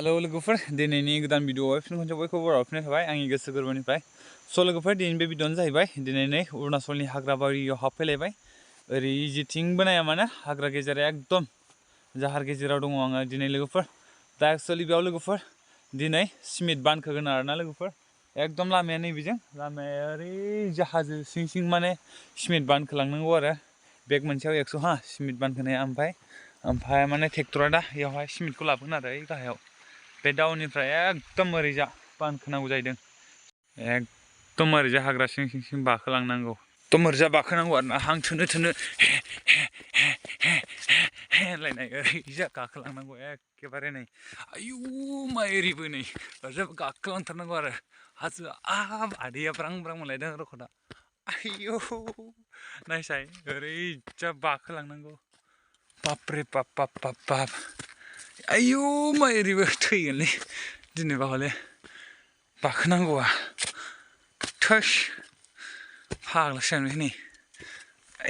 Halo लोगोफोर दिनैनि गोदान भिडिअआव फिन खनसे बयखौबो बरायफिननाय थाबाय आंनि गोसो गोरबोनिफ्राय लोगोफोर दिनैनि बे भिडिअआनो जाहैबाय दिनै नै अरुणाचलनि हाग्राबारियाव हाबफैलायबाय ओरै जेथिंबो नाया मानो हाग्रा गेजेरा एकदम जाहार गेजेराव दङ आङो दिनै लोगोफोर दा एक्चुअलि बेयाव लोगोफोर दिनै सिमेन्ट बानखोगोन आरोना लोगोफोर एकदम लामाया नैबेजों लामाया ओरै हाजो सिं सिं माने सिमेन्ट बानखोलांनांगौ आरो बेग मोनसेयाव 100 हा सिमेन्ट बानखोनाया ओमफ्राय माने ट्रेक्टरा दा बेयावहाय सिमेन्टखौ लाबोगोन आरो ओइ गाहायाव बे दाउननिफ्राय एकदम ओरैजा बानखोनांगौ जाहैदों एकदम ओरैजा हाग्रा सिं सिं बाखोलांनांगौ एकदम ओरैजा बाखोनांगौ आरोना हां थोनो होनलायनाय ओरैजा गाखोलांनांगौ एखेबारे नै आयु मा एरैबो नै ओरैजा गाखोलांथारनांगौ आरो हाजोआ आदैया ब्रां ब्रां मोनलायदों रखदा आयौ नायसाय ओरैजा बाखोलांनांगौ बापरे बाप आयु मा एरैबो थैगोनलै दिनैबा हले बाखोनांगौआ थोस फाग्लासो जाबाय नै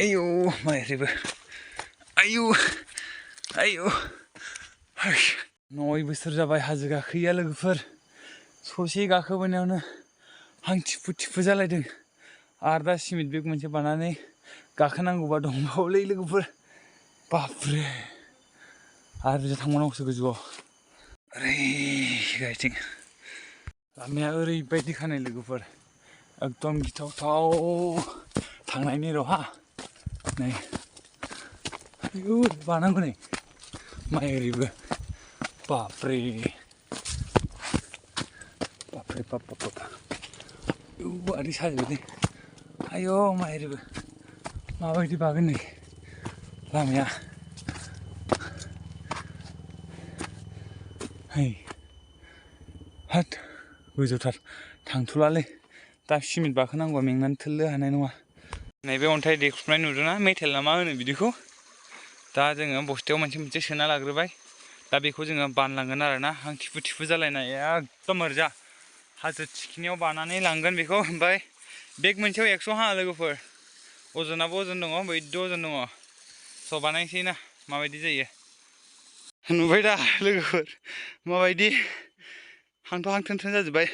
आयौ मा एरैबो आयौ 9 बोसोर जाबाय हाजो गाखोयैया लोगोफोर ससे गाखोबोनायावनो हां थिफु जालायदों आरो दा सिमेन्ट बेग मोनसे बानानै गाखोनांगौबा दंबावोलै लोगोफोर बापरे आरो बिजा थांबावनांगौसो गोजौआव ओरै गायथिं लामाया ओरैबायदि खानाय लोगोफोर एकदम गिथावथाव थांनायनि र' हा नै आयौ बानांगौ नै माइ ओरैबो बापरे बाप आयौ आदै साजोबोलै आयौ माइ ओरैबो माबायदि बागोन नै लामाया हाट गोजौथार थांथ'लालै दा सिमेन्ट बाखोनांगौआ मेंनानै थोल्लो हानाय नङा नैबे अन्थाइ देख्रुबनाय नुदोंना मेटेल ना मा होनो बिदिखौ दा जोङो बस्थायाव मोनसे सोना लाग्रोबाय दा बेखौ जोङो बानलांगोन आरोना हां थिफु जालायनाय एकदम ओरैजा हाजो थिखिनियाव बानानै लांगोन बेखौ ओमफ्राय बेग मोनसेयाव 100 हा लोगोफोर अजनाबो अजन दङ बैद्य अजन दङ स' बानायनोसै ना माबायदि जायो नुबाय दा लोगोफोर माबायदि हांथ' हां थोन जाजोब्बाय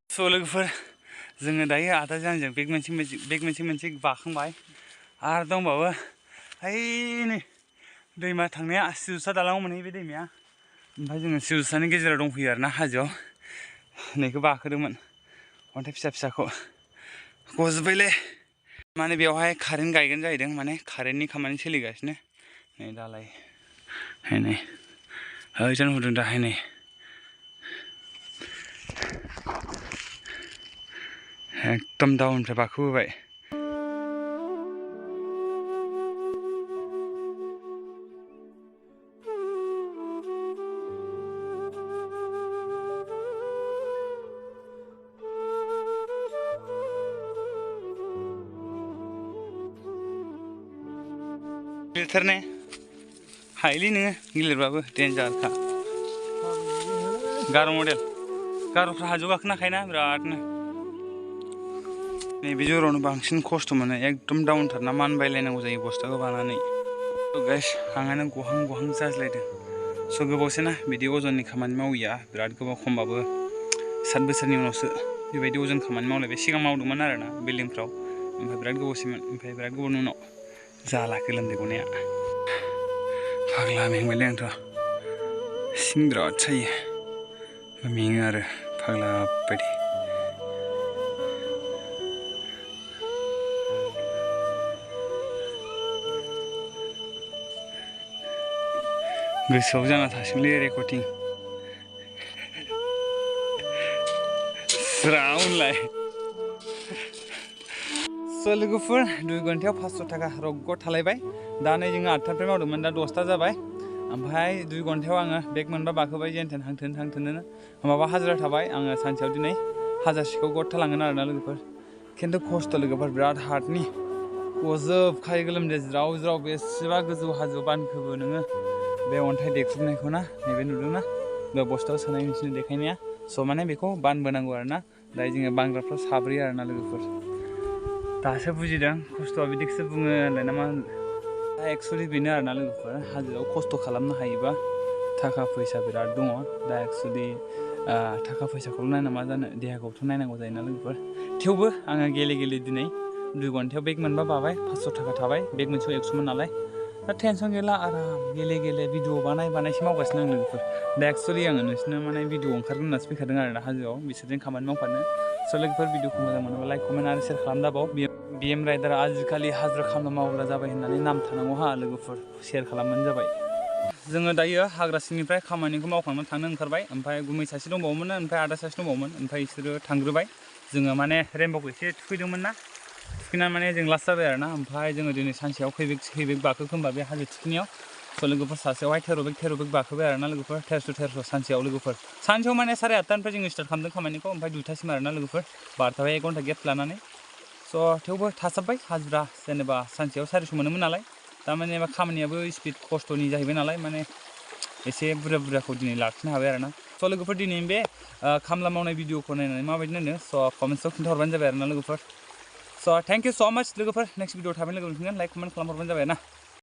स' लोगोफोर जोङो दायो आदाजों आंजों बेग मोनसे बाखांबाय आरो दंबावो ओइ नै दैमा थांनाया सेजौसा दालाङाव मोनहैयो बे दैमाया ओमफ्राय जोङो सेजौसानि गेजेराव दंफैयो आरोना हाजोआव नैखौ बाखोदोंमोन अन्थाइ फिसाखौ गजोब्बायलै माने बेवहाय कारेन्ट गायगोन जाहैदों माने कारेन्टनि खामानि सोलिगासिनो नै दालाय नै ओइजान हरदों दाहाय नै एकदम दाउननिफ्राय बाखोबोबाय गिलिरथारने हायोलै नोङो गिलिरबाबो देन्जारखा गार' मडेल गार'फ्रा हाजोआव गाखोनो हाखायोना बिरादनो नैबे जरावनो बांसिन खस्थ' मोनो एकदम डाउनथारना मानबायलायनांगौ जायो बस्थाखौ बानानै गाइस हाङानो गहां जाज्लायदों स' गोबावसैना बिदि अजननि खामानि मावैया बिराद गोबाव खमबाबो 7 बोसोरनि उनावसो बेबायदि अजन खामानि मावलायबाय सिगां मावदोंमोन आरोना बिल्डिंफ्राव ओमफ्राय बिराद गोबावसैमोन ओमफ्राय बिराद गोबावनि उनाव जाला गोलोमदै गनाया फाग्ला मेंबायलै आंथ' सिं बिराद सायो मेङो आरो फाग्ला बायदि गोसोआव जाना थासिगोनलै रेकर्डिं स्राउनलाय स' लोगोफोर 2 घन्टायाव 500 थाखा रगग थालायबाय दा नै जोङो 8टानिफ्राय मावदोंमोन दा 10ता जाबाय ओमफ्राय 2 घन्टायाव आङो बेग मोनबा बाखोबाय जेनथेन हां थोनो माबा हाजिरा थाबाय आङो सानसेयाव दिनै 1000सेखौ गथा लांगोन आरोना लोगोफोर खिन्थु खस्थ' लोगोफोर बिराद हार्डनि गजोबखायो गोलोमदै ज्राव बेसेबा गोजौ हाजो बानखोबो नोङो बे अन्थाइ देख्रुबनायखौ ना नैबे नुदोंना बे बस्थायाव सोनाय नोंसिनो देखायनाया स' माने बेखौ बानबोनांगौ आरोना दायो जोङो बानग्राफ्रा साब्रै आरोना लोगोफोर दासो बुजिदों खस्थ'आ बिदिखौसो बुङो होनलाय ना मा दा एक्सुवेलि बेनो आरोना लोगोफोर हाजोआव खस्थ' खालामनो हायोबा थाखा फैसा बिराद दङ दा एक्सुवेलि थाखा फैसाखौल' नायना मा जानो देहाखौथ' नायनांगौ जायोना लोगोफोर थेवबो आङो गेले दिनै 2 घन्टायाव बेग मोनबा बाबाय 500 थाखा थाबाय बेग मोनसेयाव 100 नालाय दा टेनसन गैला आराम गेले भिडिअ बानायसो मावगासिनो आं लोगोफोर दा एक्सुवेलि आङो नोंसोरनो माने भिडिअ ओंखारगोन होननासो फैखादों आरोना हाजोआव बिसोरजों खामानि मावफानो स' लोगोफोर भिडिअखौ मोजां मोनोबा लाइक कमेन्ट आरो शेयार खालामदाबाव BM राइडारा आजिखालि हाजिरा खामला मावग्रा जाबाय होननानै नाम थानांगौ लोगोफोर शेयार खालामबानो जाबाय जोङो दायो हाग्रा सिंनिफ्राय खामानिखौ मावखांनानै थांनो ओंखारबाय ओमफ्राय गुमै सासे दंबावोमोन ओमफ्राय आदा सासे दंबावोमोन ओमफ्राय बिसोरो थांग्रोबाय जोङो माने रेमब'खौ एसे थुखैदोंमोन ना थुखैनानै माने जों लास्ट जाबाय आरोना ओमफ्राय जोङो दिनै सानसेयाव खै बेग बाखो होनबा बे हाजो थिखिनायाव स' लोगोफोर सासेयावहाय 13 बेग बाखोबाय आरोना लोगोफोर 1300 सानसेयाव लोगोफोर सानसेयाव माने 8:30निफ्राय जोङो स्टार्ट खालामदों खामानिखौ ओमफ्राय 2टासिम आरोना लोगोफोर 12टायाव 1 घन्टा गेप लानानै स' थेवबो थासाबबाय हाजिरा जेनेबा सानसेयाव 400 मोनोमोन नालाय थारमाने खामानियाबो स्पिड खस्थ'नि जाहैबाय नालाय माने एसे बुरजाखौ दिनै लाखिनो हाबाय आरोना स' लोगोफोर दिनै बे खामला मावनाय भिडिअखौ नायनानै माबायदि नांदों स' कमेन्ट्सआव खिन्थाहरबानो जाबाय आरोना लोगोफोर स' थेंक इउ स' माच लोगोफोर नेक्स्ट भिडिअ थाबैनो लोगो मोनफिनगोन लाइक कमेन्ट खालामहरबानो जाबाय ना